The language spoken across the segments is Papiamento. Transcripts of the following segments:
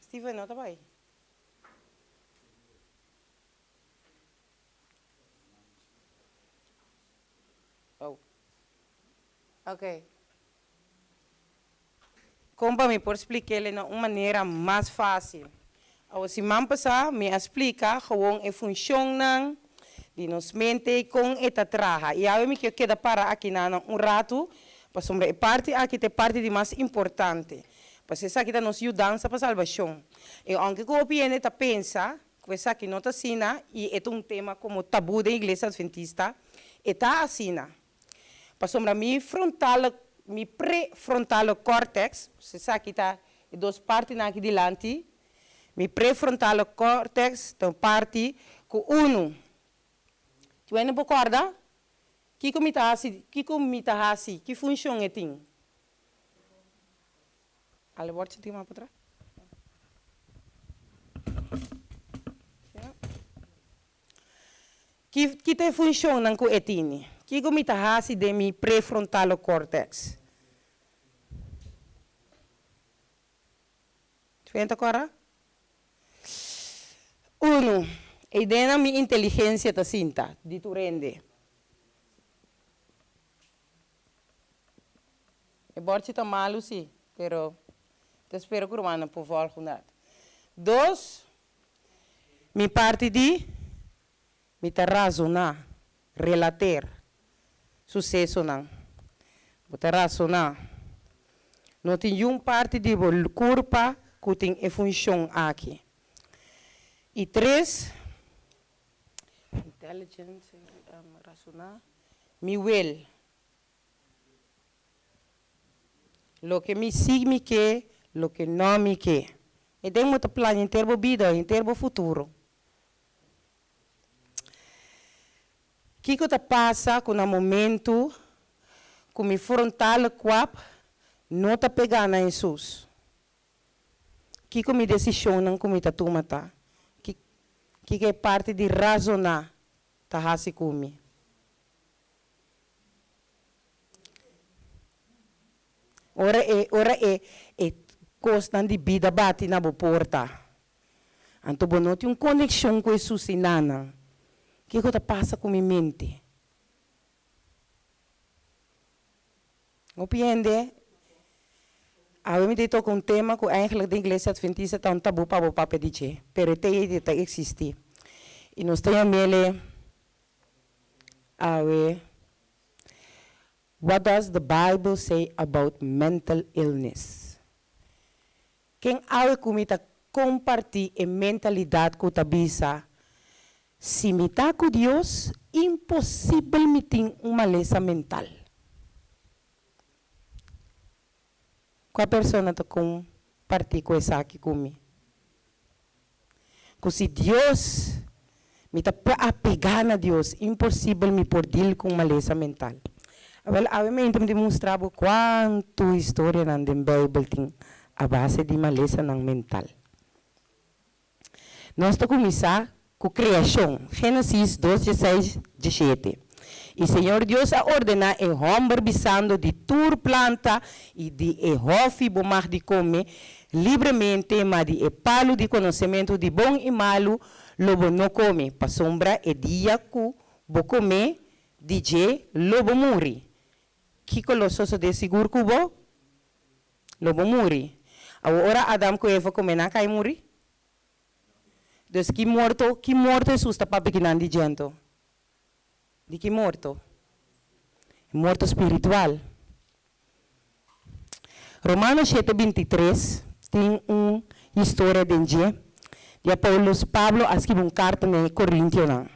Steven no ta bai. Oh. Ok. Kon pa mi por splik'el na un manera mas fásil? Awor siman pasá mi a splika gewoon e funshonnan di nos mente i kon e ta traha. I awe mi ke keda para akinan un ratu pasobra e parti aki ta e parti di mas importante. Pasobra esaki ta nos yudansa pa salbashon. I ounke ku hopi hende ta pensa ku esaki no ta asina i e ta un tema komo tabú den Iglesia Adventista, e ta asina. Pasobra mi frontale, mi prefrontale cortex, esaki ta e dos partinan aki dilanti, mi prefrontale cortex ta un parti ku unu. Tin wende bo kòrda? Kiko mi ta hasi, kiko mi ta hasi, ki funshon e tin? Ale bòrchi tin mas patras? Ki ki ta e funshonnan ku e tini? Kiko mi ta hasi den mi prefrontale cortex? Fen ta kòrda? Unu, e ideanan mi inteligensia ta sinta di tur hende. E bòrchi ta malu si, pero ta spera ku rumannan por vòlg un dat. Dos, Mi parti di, mi ta razoná, relater, susesonan. Bo ta razoná. No tin yun parti di bo kurpa ku tin e funshon aki. I tres, intelligence, razoná, mi wil. Loke mi si mi ke, loke no mi ke. E den bo ta plania henter bo bida, henter bo futuro. Kiko ta pasa ku na momentu ku mi frontale kwap no ta pegá na Hesus? Kiko mi desishonnan ku mi ta tuma ta? Kiko e parti di razoná ta hasi ku mi? Ora e ora e e kosnan di bida bati na bo porta, anto bo no tin un konekshon ku Hesus i nannan. Kiko ta pasa ku mi mente? Hopi hende, awe mi ta toka un tema ku eigenlijk den Iglesia Adventista ta un tabú pa bo papia di dje, pero e te ei ta eksistí. I nos ta yam'el e Awe, What does the Bible say about mental illness? Ken awe ku mi ta kompartí e mentalidat ku ta bisa, Si mi ta ku Dios, imposibel mi tin un malesa mental? Kua persona ta kompartí ku esaki ku mi? Ku si Dios, mi ta apegá na Dios, imposibel mi por deal ku un malesa mental. Awel, awe mente mi ta mustra bo kuantu historianan den Beibel tin a base di malesanan mental. Nos ta kuminsá ku kreashon, Génesis dos dieseis, dieshete. I Señor Dios a ordená e hòmber bisando, Di tur planta i di e hòfi bo mag di kome libremente, ma di e palu di konosementu di bon i malu lo bo no kome, pasobra e dia ku bo kome di dje lo bo muri. Kiko lo sosodé sigur ku bo? Lo bo muri. Awor ora Adam ku Eva kome nan kai muri? Dus ki morto, ki morto Hesus ta papia kinan di djento? Di ki morto? E morto spiritual. Romanos shete 23 tin un historia den dje di Paulus, Pablo a skibi un karta na e Korintionan.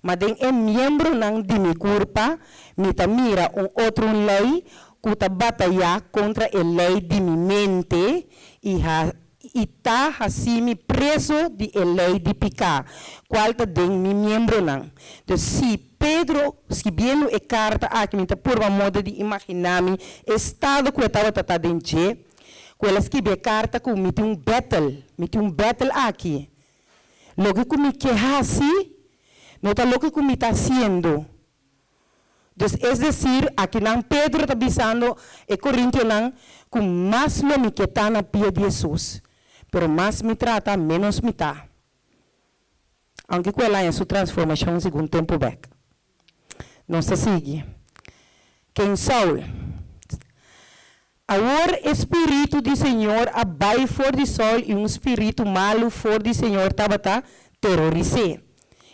Ma den e miembronan di mi kurpa mi ta mira un otro lei ku ta batayá kontra e lei di mi mente i ha i ta hasi mi preso di e lei di piká, kual ta den mi miembronan. Dus si Pedro skibiendo e karta aki mi ta purba moda di imaginá mi e stado ku e tabata ta den dje, ku el a skibi e karta ku mi tin un battle, mi tin un battle aki. Loke ku mi ke hasi no ta loke ku mi ta hasiendo. Dus es desir, akinan Pedro ta bisando e Korintionan ku mas lo mi ke ta na pia di Hesus. Pero mas mi trata, menos mi ta. Aunke ku el haña su transformashon segun tempu bèk. Nos ta sigui. Ken Saul? Awor e spiritu di señor a bai for di Saul i un spiritu malu for di señor tabata teroris'é.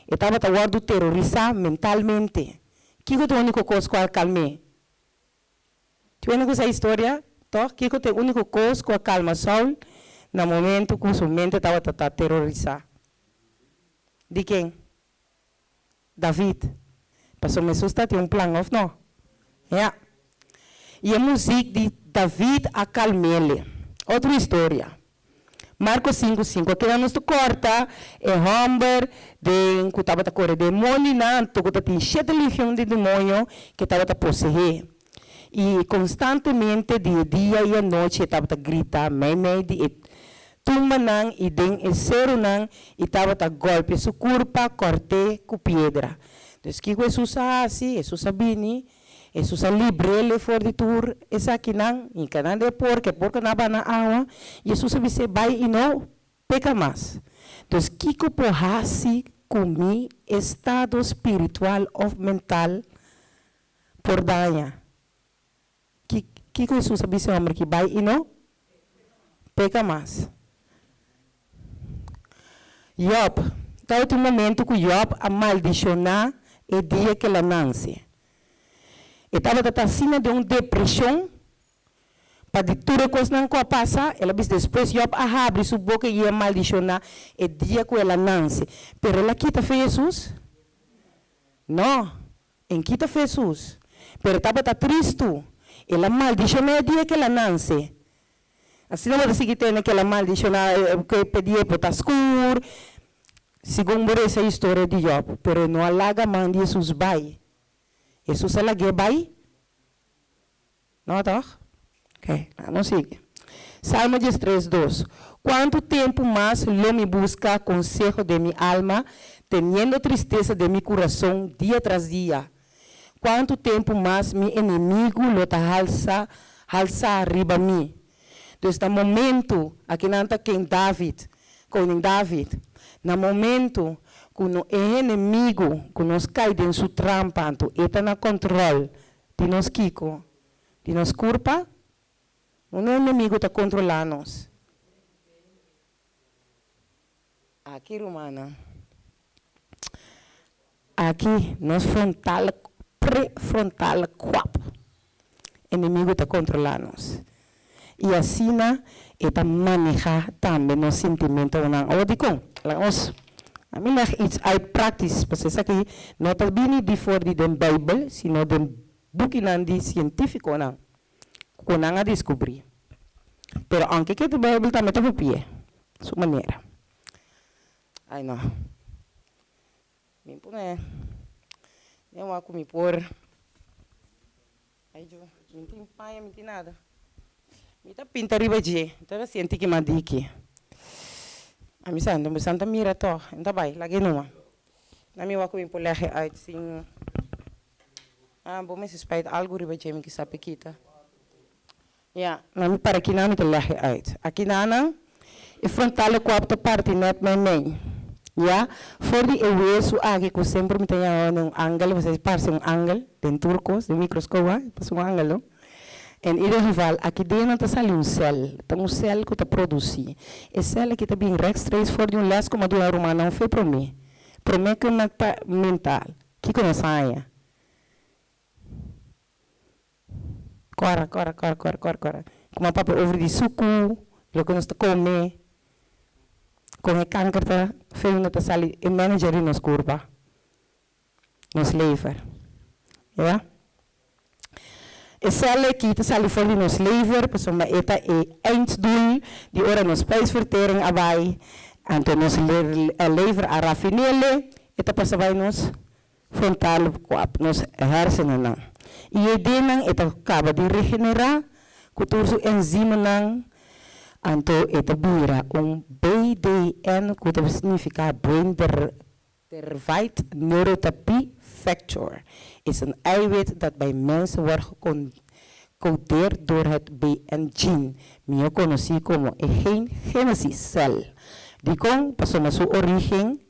E tabata wòrdu terorisá mentalmente. Kiko ta e úniko kos ku a kalm'é? Tin wende ku sa historia, tòg? Kiko ta e úniko kos ku a kalma Saul na momentu ku su mente tabata ta terorisá? Di ken? David. Pasobra Hesus ta tin un plan, òf no? Ya. I e muzik di David a kalm'el. Otro historia. Marko sinku, sinku. Akina nos ta kòrta e hòmber den ku tabata kore demonionan, anto ku ta tin shete legion di demonio ku e tabata poseé. I konstantemente di e dia i anochi e tabata grita meimei di e tumbanan i den e serunan i tabata gòlpia su kurpa kòrt'é ku piedra. Dus kiko Hesus a hasi? Hesus a bini, Hesus a libr'el for di tur esakinan, hinka nan den e porko, e porko nan a baha na awa, i Hesus a bis'é, Bai i no peka mas. Dus kiko por hasi ku mi estado spiritual òf mental por daña? Ki kiko Hesus a bisa e hòmber ki bai i no peka mas? Yòb, Tabatin un momentu ku Yòb a maldishoná e dia ku el a nanse. E tabata ta asina den un depreshon pa di tur e kosnan ku a pasa. El a bisa despues Yòb a habri su boka i a maldishoná e dia ku el a nanse. Pero el a kita fe Hesus? No, En kita fe Hesus, pero e tabata tristu. El a maldishoná e dia ku el a nanse. Asina bo ta sigui tende ku el a maldishoná ku e p'e dia por ta skur, segun bo resa e historia di Jòb. Pero e no a laga man di Hesus bai. Hesus a lag'é bai? No tòg? Oke, laga nos sigui. Salmo diestres, dos, Kuantu tempu mas lo mi buska konseho den mi alma, teniendo tristesa den mi kurason dia tras dia? Kuantu tempu mas mi enemigu lo ta halsa halsá riba mi? Dus na momentu, akinan ta ken David, koning David, na momentu ku no e enemigu ku nos kai den su trampa, anto e ta na kòntròl Di nos kiko? Di nos kurpa? Un enemigu ta kontrolá nos. Aki, rumannan. Aki, nos frontal, prefrontal kwap. Enemigu ta kontrolá nos. I asina e ta manehá tambe nos sintimentonan. Awor dikon? Laga nos a mi leg iets uit praktisch, pasobra esaki no ta bini di for di den Bijbel, sino den bukinan di sientífikonan ku nan a diskubrí. Pero aunke ke di Bijbel tambe ta hopi'é su manera. Ai no. Mi pone den wak ku mi por. Ai jo, mi no tin paña, mi no tin nada. Mi ta pinta riba dje, mi ta sinti ki mas diki. Ami sa, mi ta mira tog, mi ta bai, laga e numa. Na mi wak ku mi por lege uit sin. Ah, bo mester spuit algu riba dje, mi kisa pekita. Ya, na mi para kinan mi ta lege uit. Akinanan, e frontale kwab ta parti net meimei. Ya, for di e wesu aki ku semper mi ta yama un angel, pasobra e parse un angel den tur kos, den mikroskop a, e parse un angel no. En ieder geval, aki den nan ta sali un sèl, ta un sèl ku ta produsí. E sèl aki ta bin rechtstreeks for di un lès ku mi a duna rumannan fe promé, promé ku mi ta mental. Kiko nos haña? Kora, kora, kora, kora, kora, kora. Kuma papia over di suku, loke nos ta kome, kon e kanker ta feu no ta sali e manager di nos kurpa, nos lever. Ya. E sèl aki ta sali for di nos lever pasobra e ta e einddoel di ora nos spijsvertering a bai, anto nos lever a rafinele, e ta pasa bai nos frontal ku nos hersenennan. I e denan e ta kaba di regenerá ku tur su enzimanan, anto e ta bira un BDN ku ta signifiká Brain Derived Neurotapie Factor. Is een eiwit dat bij mensen wordt gecodeerd door het BN-gene, mihó konosí komo e gen Genesis cel. Dikon? Pasobra su orígen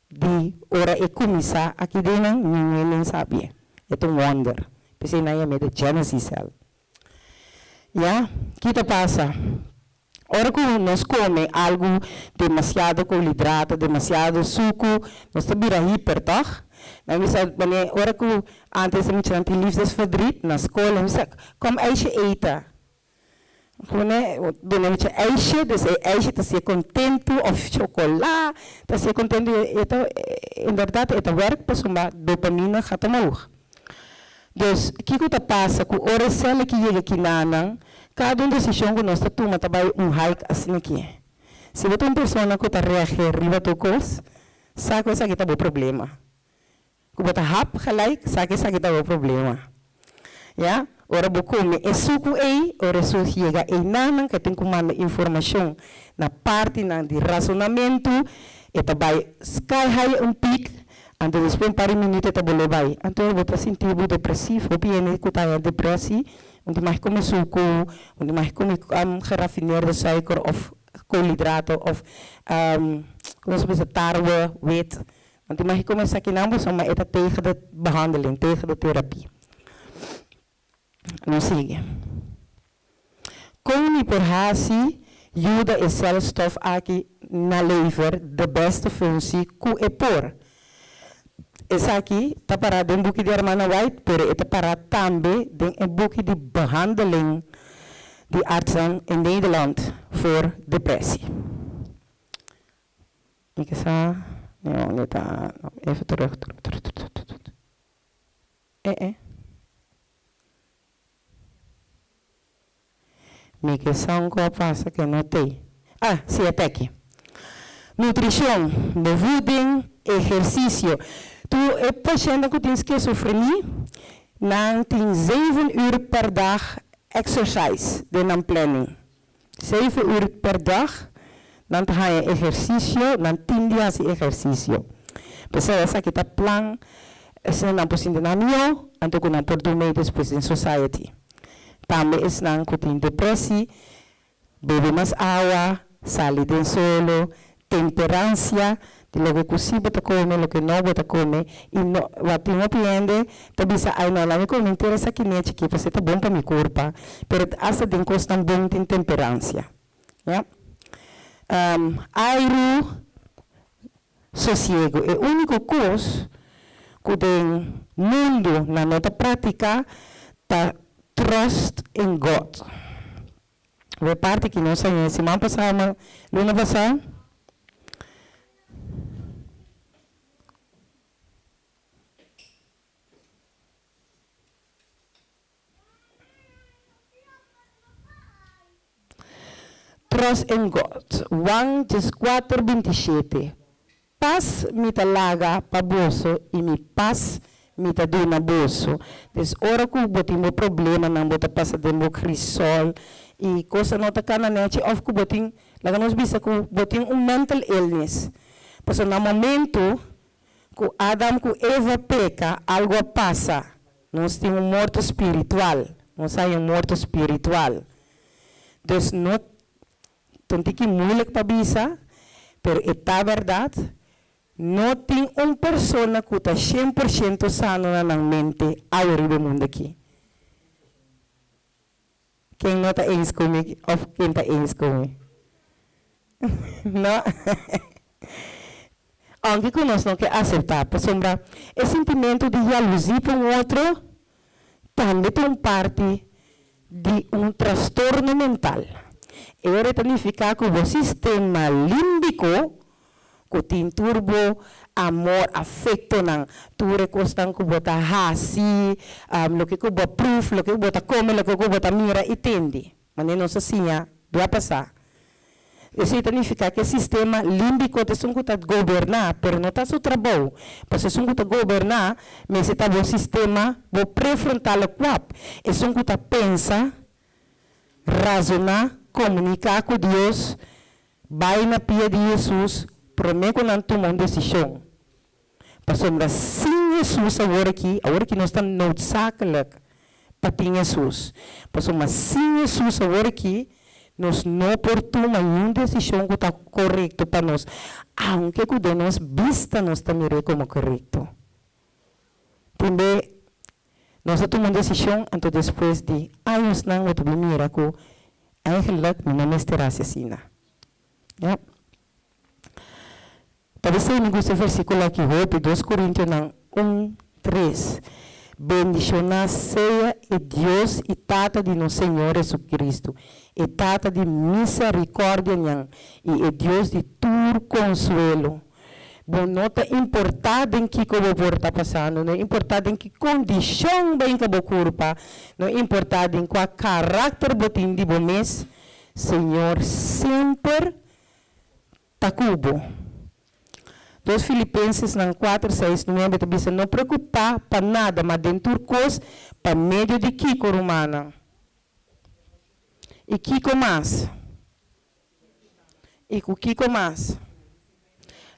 di ora e kuminsá aki den nan, niun hende no sabia. E ta un wonder. P'esei nan yam'é de Genesis cel. Ya, ki ta pasa? Ora ku nos kome algu demasiado koolhidrato, demasiado suku, nos ta bira hiper, tòg? Nan bisa manera ora ku antes e muchanan tin liefdesverdriet na skol, nan bisa, Kom ijsje eten. Pone duna mucha ijsje, dus e ijsje ta hasié kontentu, òf chokolá ta hasié kontentu, i e ta inderdat e ta wèrk pasobra dopamina gaat omhoog. Dus, kiko ta pasa ku ora e sèl aki yega kinanan, kada un desishon ku nos ta tuma ta bai un hike asin'aki. Si bo ta un persona ku ta reageer riba tur kos, sa ku esaki ta bo problema. Ku bo ta hap gelijk, sa ku esaki ta bo problema. Ya, ora bo kome e suku ei, ora e sug yega einanan ku e tin ku manda informashon na partinan di rasonamentu, e ta bai sky high un pik, Anto despues un par di minuut e ta bolé bai. Anto bo ta sinti bo depresivo. Hopi hende ku ta haña depresi, un di mag kome suku, un di mag kome gerafineerde suiker òf koolhidrato òf komo se bisa tarwe, wit. Un di mag kome esakinan pasobra e ta tegen de behandeling, tegen de terapie. Nos sigui. Kon mi por hasi yuda e celstof aki na lever de beste funsi ku e por? Esaki ta pará den buki di Hermana White, pero e ta pará tambe den e buki di behandeling di artsen in Nederland voor depressie. Mi ke sa, no, ta, even terug, terug, terug, terug, terug. Eh eh. Mi ke sa un kos pasa ke no tei. Ah, si e teki. Nutrishon, bevoeding, ehersisio. Tur e pashèntnan ku tin skizofrenia, nan tin zeven uur per dag exercise den nan planning. Zeven uur per dag nan ta haña ehersisio, nan tin di hasi ehersisio. P'esei esaki ta plan esnan nan por sinti nan mihó, anto ku nan por dun mee despues den society. Tambe esnan ku tin depresi, bebe mas awa, sali den solo, Temperansia di loke ku si bo ta kome, loke no bo ta kome, i no wak tin hopi hende ta bisa ai no laga mi kome henter esaki nechi aki pasobra e ta bon pa mi kurpa, pero asta den kosnan bon tin temperansia ya. Airu sosiego e uniko kos ku den mundu nan no ta praktika ta trust in God. Bo parti ki nos a haña siman pasá ma luna pasá. Trust in God. Juan dieskuater bintishete. Pas mi ta laga pa boso i mi pas mi ta duna boso. Des ora ku bo tin bo problemanan, bo ta pasa den bo krisol i kosnan no ta kana nechi òf ku bo tin, laga nos bisa ku bo tin un mental illness. Pasobra na momentu ku Adam ku Eva peka, algu a pasa. Nos tin un morto spiritual. Nos haña un morto spiritual. Dus no Ta un tiki moeilijk pa bisa, pero e ta berdad, no tin un persona cu ta shen por shento sano na nan mente awe riba e mundo aki. Ken no ta eens cu mi of ken ta eens cu mi? No? Aunke cu nos no ke acepta, pasobra e sintimento di jaluzie pa un otro tambe ta un parti di un trastorno mental. E ora e ta nifiká ku bo sistema límbiko, ku tin tur bo amor, afektonan, tur e kosnan ku bo ta hasi, loke ku bo pruf, loke ku bo ta kome, loke ku bo ta mira i tende. Manera nos a siña bia pasá. Esei ta nifiká ku e sistema límbiko ta esun ku ta goberná, pero no ta su trabou. Pasobra esun ku ta goberná mester ta bo sistema, bo prefrontale kwap, esun ku ta pensa, razoná, komuniká ku Dios, bai na pia di Hesus promé ku nan tuma un desishon. Pasobra sin Hesus awor aki, awor aki nos ta noodzakelijk. pa tin Hesus. Pasobra sin Hesus awor aki nos no por tuma niun desishon ku ta korekto pa nos, aunke ku den nos bista nos ta mir'é komo korekto. Tin be nos a tuma un desishon anto despues di añosnan bo ta bin mira ku eigenlik mi no mester hasi asina. Ya. Ta besei mi gusta e versikulo aki hopi, Dos Korintionan un, tres, Bendishoná sea e Dios i Tata di nos Señor Hesukristu, e Tata di miserikòrdianan i e Dios di tur konsuelo. Bo no ta importá den kiko bo por ta pasando, no importá den ki kondishon bo hinka bo kurpa, no importá den kua karakter bo tin di bo mes, Señor semper ta ku bo. Dos Filipensesnan kuater, seis, nuebe ta bisa, No preokupá pa nada, ma den tur kos, pa medio di kiko, rumannan? I kiko mas? I ku kiko mas?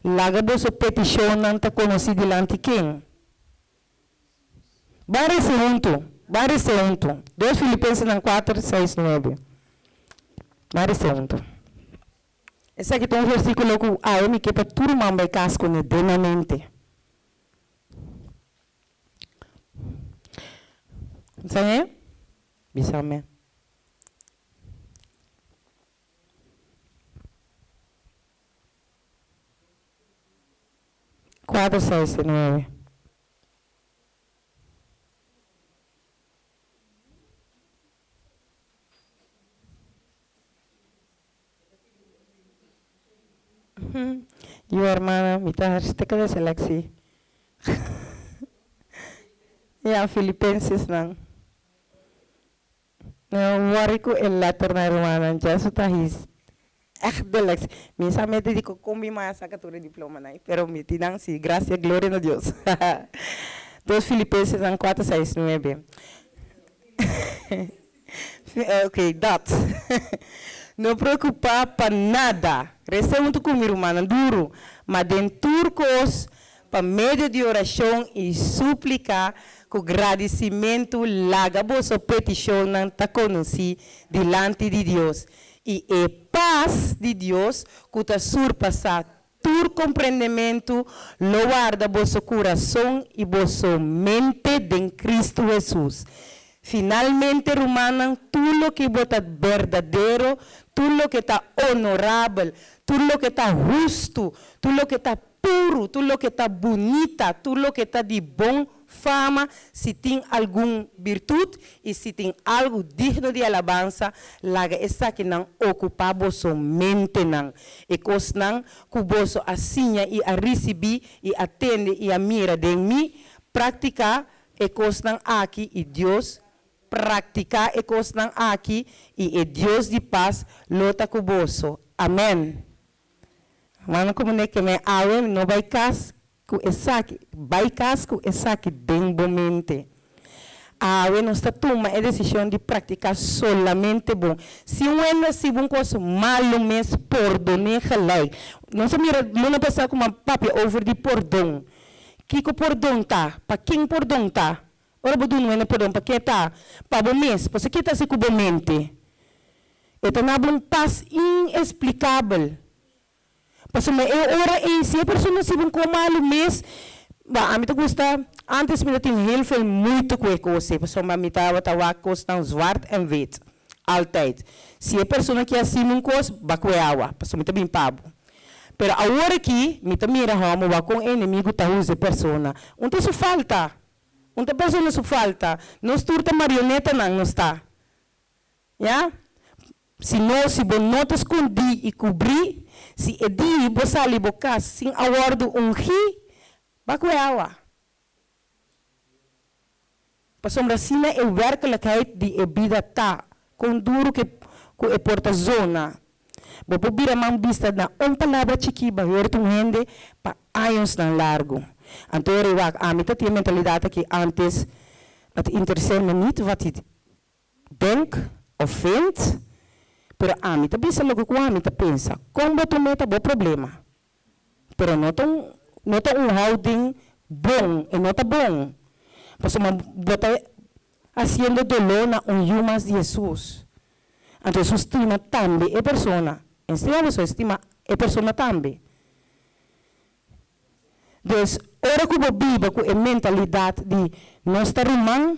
Laga boso petishonnan ta konosí dilanti ken? Ban rese huntu, ban rese huntu. Dos Filipensenan kuater, seis, nuebe. Ban rese huntu. Esaki ta un versíkulo ku awe mi ke pa tur ruman bai kas kuné den nan mente. Sa he? Bisa me. Kuater, seis i nuebe. Yu hermana, mi ta hartstikke de selectie. Ya, Filipensesnan. No worry ku e letternan rumannan, Jesu ta his echt de lectie. Mi sa mete di ku kon mi maya saka tur e diplomanan, pero mi tin nan si, gracia, gloria na Dios. Dos Filipensesnan kuater, seis, nuebe. Ok, dat. No preokupá pa nada. Resa huntu ku mi rumannan duru, ma den tur kos, pa medio di orashon i súplika ku gradisimentu laga boso petishonnan ta konosí dilanti di Dios. I e pas di Dios ku ta surpasá Tur komprendementu lo warda boso kurason i boso mente den Kristu Hesus. Finalmente, rumannan, tur loke bo ta berdadero, tur loke ta onorabel, tur loke ta hustu, tur loke ta puru, tur loke ta bunita, tur loke ta di bon fama, si tin algun birtut i si tin algu digno di alabansa, laga esakinan okupá boso mentenan. E kosnan ku boso a siña i a risibí i a tende i a mira den mi, praktiká e kosnan aki i Dios praktiká e kosnan aki i e Dios di pas lo ta ku boso. Amèn. Mano komo ne ke men awe no bai kas Ku esaki, bai kas ku esaki den bo mente. Awe nos ta tuma e desishon di praktiká solamente bon. Si un hende a sibi un kos malu mes, pordon'é gelijk. Nos a mira luna pasá ku mi a papia over di pordon. Kiko pordon ta? Pa ken pordon ta? Ora bo duna un hende pordon, pa ke ta? Pa bo mes. Pasobra ke ta hasi ku bo mente? E ta na bo un pas inesplikabel. Pasobra e ora ei si e persona sibi un ko malu mes, ba ami ta gusta, antes mi ta tin heel veel moeite ku e kos ei, pasobra mi tabata wak kosnan zwart en wit, altijd. Si e persona ke hasi mi un kos, ba ku e awa, pasobra mi ta bin pa bo. Pero awor aki mi ta mira homo wak kon e enemigu ta usa e persona. Un ta su falta, un ta persona su falta. Nos tur ta marionetanan nos ta. Ya. Si no, si bo no ta skondí i kubrí, si e di bo sali bo kas sin a wòrdu ungí, ba ku e awa. Pasobra asina e wèrkelijkheid di e bida ta, kon duru ku ku e por ta zona. Bo por bira man bista na un palabra chikí ba hèrt un hende pa añosnan largu. Anto e wak, ami ta tin e mentalidat aki antes, het intereseert me niet wat die Denk of vind, pero ami ta bisa loke ku ami ta pensa. Kon bo tum'é ta bo problema. Pero no ta un no ta un houding bon, e no ta bon. Pasobra bo ta. hasiendo doló na un yu mas di Hesus. Anto Hesus stima tambe e persona. En stima boso, e stima e persona tambe. Dus, ora ku bo biba ku e mentalidat di nos ta ruman,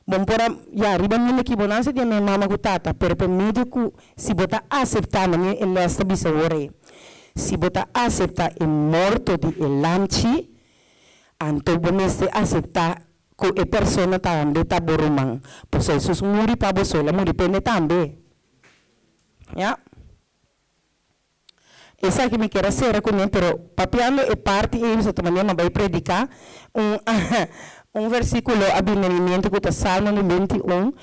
bo por a, ya, riba mundu aki bo no a hasi di e mama ku tata, pero pa medio ku si bo ta aseptá, manera e lès ta bisa awor ei, si bo ta aseptá e morto di e lamchi, anto bo mester aseptá ku e persona tambe ta bo ruman. Pasobra Hesus muri pa bo so, el a muri pa hende tambe. Ya. Esaki mi kier a sera kuné, pero papiando e parti ei mi ta manera mi a bai prediká un un versíkulo a bini na mi mente ku ta Salmo 91,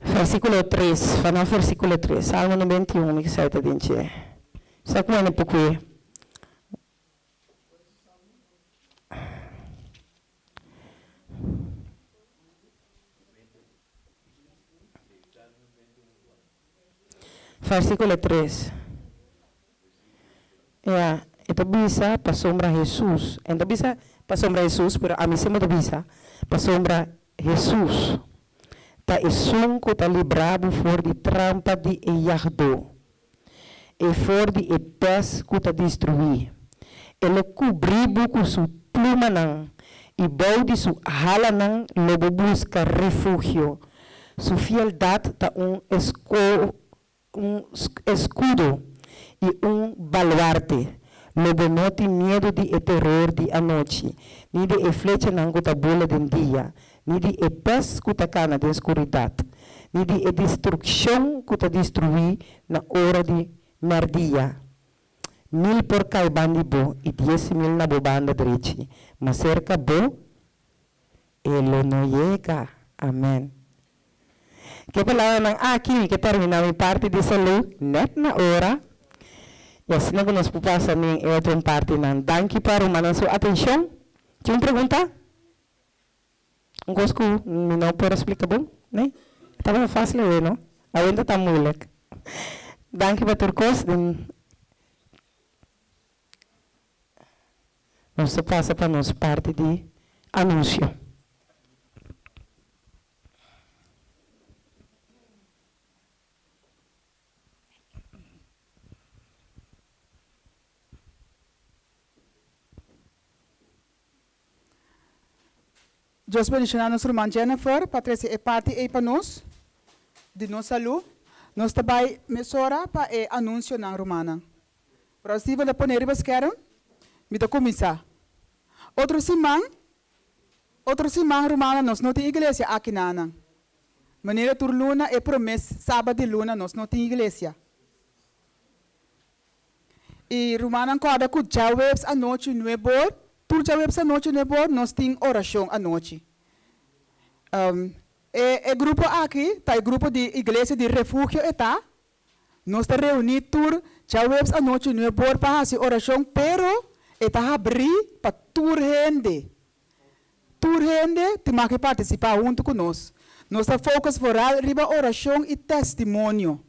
versíkulo tres, vanaf versíkulo tres, Salmo 91 mi kisa e ta den dje. Sa ku wene puk'é. Versíkulo tres. Ya, e ta bisa pasobra Hesus. E no ta bisa pasobra Hesus, pero ami si mi ta bisa pasobra Hesus ta esun ku ta libra bo for di trampa di e yagdó, e for di e pes ku ta destruí. E lo kubrí bo ku su plumanan, i bou di su halanan lo bo buska refugio. Su fieldat ta un un eskudo i un baluarte. Lo bo no tin miedu di e teror di anochi, ni di e flechanan ku ta bula den dia, ni di e pes ku ta kana den skuridat, ni di e destrukshon ku ta destruí na ora di mèrdia. Mil por kai banda di bo i diesmil na bo banda drechi, ma serka bo e lo no yega. Amen. Ku e palabranan aki mi ke terminá mi parti di salú nèt na ora, i asina ku nos por pasa den e otro partinan. Danki pa rumannan su atenshon. Tin un pregunta? Un kos ku mi no por a splika bon, ne? E tabata fásil awe, no? Awenta ta moeilijk. Danki pa tur kos. Den nos ta pasa pa nos parti di anunsio. Dios bendiciona nos ruman Jennifer pa trece e parti ey pa nos di nos salud. Nos ta bay mesora pa e anuncionan rumannan. Bro Steven ta pone riba skerm. Mi ta cuminsa. Otro siman, otro siman rumannan nos no tin iglesia aki nanan. Manera tur luna e prome sabat di luna nos no tin iglesia. I rumannan kòrda ku djaweps anochi nuebor, tur djaweps anochi nuebor nos tin orashon anochi. E e grupo aki ta e grupo di Iglesia di Refugio e ta. Nos ta reuní tur djaweps anochi nuebor pa hasi orashon pero e ta habrí pa tur hende. Tur hende tin mag di partisipá huntu ku nos. Nos ta focus vooral riba orashon i testimonio.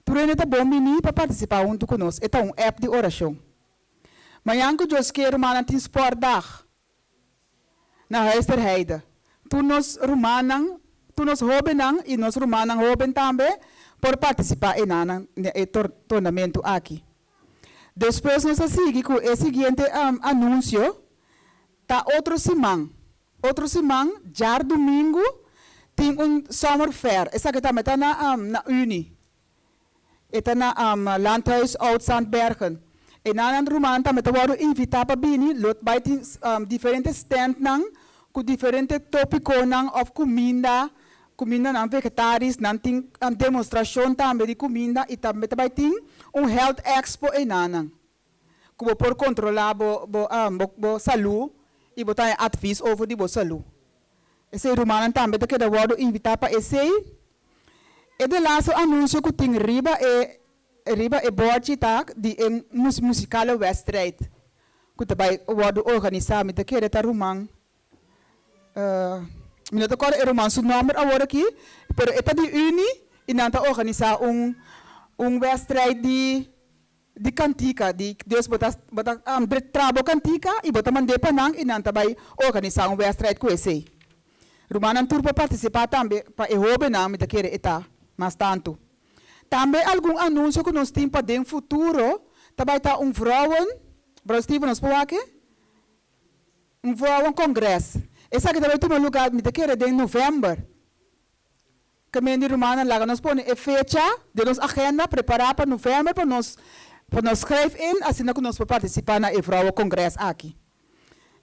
Tur hende ta bon bini pa partisipá huntu ku nos. E ta un app di orashon. Mañan ku Dios ke rumannan tin sportdag na Huis ter Heide. Tur nos rumannan, tur nos hóbennan i nos rumannan hóben tambe por partisipá enanan na e tornamentu aki. Despues nos ta sigui ku e siguiente anunsio, Ta otro siman Otro siman, djardumingu, tin un Summer Fair. Esaki tambe ta na na Unie. E ta na Landhuis Oud Zandbergen. E nannan ruman tambe ta wòrdu invitá pa bini. Lo bai tin diferente standnan ku diferente topikonan òf kuminda, kumindanan vegetaris. Nan tin demostrashon tambe di kuminda i tambe ta bai tin un Health Expo enanan. Ku bo por kontrolá bo bo bo salú i bo ta haña atvis over di bo salú. Esei rumannan tambe ta keda wòrdu invitá pa esei. E de laatste anunsio ku tin riba e riba e bòrchi ta di e musikale wèdstrijd ku ta bai wòrdu organisá. Mi ta kere ta ruman mi no ta kòrda e ruman su nòmber awor aki, pero e ta di Unie i nan ta organisá un un wèdstrijd di. di kantika, di dus bo ta bo ta traha bo kantika i bo ta mand'é pa nan i nan ta bai organisá un wèstrijd ku esei. Rumannan tur por partisipá tambe, pa e hóbennan mi ta kere e ta mas tantu. Tambe algun anunsio ku nos tin pa den futuro ta bai ta un vrouwen, Brother Steven nos por wak e? Un vrouwen kongres. Esaki ta bai tuma lugá mi ta kere den novèmber. Kemen di rumannan laga nos pone e fecha den nos agenda prepará pa novèmber pa nos pa nos schrijf in asina ku nos por partisipá na e vrouwen kongres aki.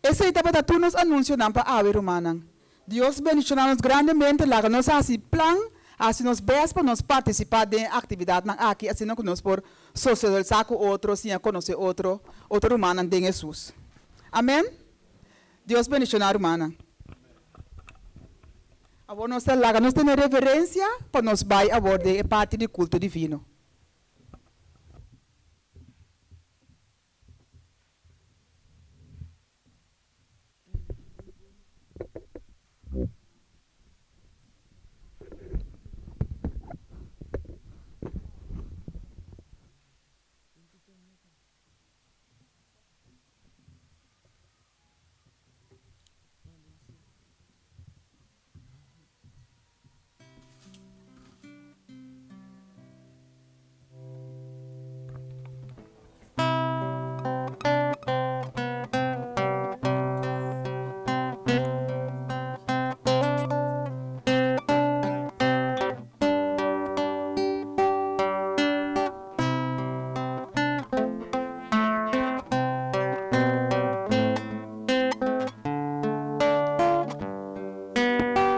Esei tabata tur nos anunsionan pa awe rumannan. Dios bendishoná nos grandemente laga nos hasi plan hasi nos bèst pa nos partisipá den e aktividatnan aki asina ku nos por sosialisá ku otro siña konosé otro otro rumannan den Hesus. Amen. Dios bendishoná rumannan. Awor nos ta laga nos tene reverencia pa nos bay awor den e parti di culto divino.